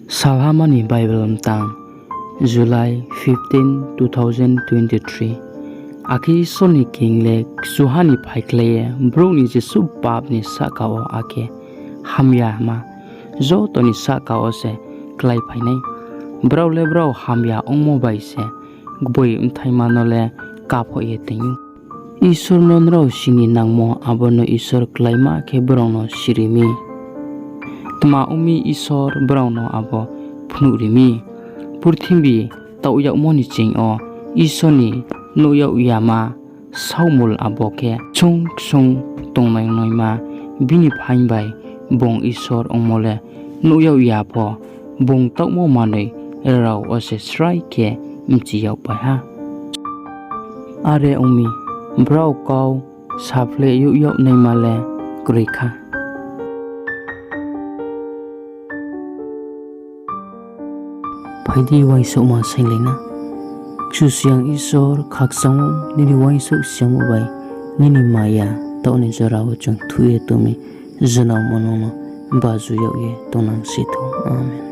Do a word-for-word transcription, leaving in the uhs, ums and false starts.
Salhama ni Bible mtang, July fifteen, two thousand twenty-three. Akhe Isor ni king le kchuha ni phaikhlai ye brouh ni jesuh pap ni sahka wo akhe hamyama joto ni sahka wo se kláiphai nai. Brao le brao hamya ongmo bai se gboi bthaima no le kaphoh ye toing ou. Isor no nrao sini nangmo abo no Isor kláima khe brao no siri mi. Tma ong mi, Isor brao no abo phnuh ri mi. Purthimbi taoh yagmo ni ching yo Isor ni nuh yag yama saomul abo khe ksung ksung tongnai naima, bini phaing bai bung Isor ongmo le nuh yag ya pho, bung taohmo manoi rao wo se srai khe mchi yagpai ha. Are ong mi, brao kau saphleh yag yag naima le kroi kha. Phai di, uaingsouhma sainglai na. Kchusoyang Isor, khakchang ou nini uaingsouh siyamo bai nini maya taoh ni jora wo chung thuh ye tong mi, jnaomo nung no baju yag ye tongnang si thou. Amen.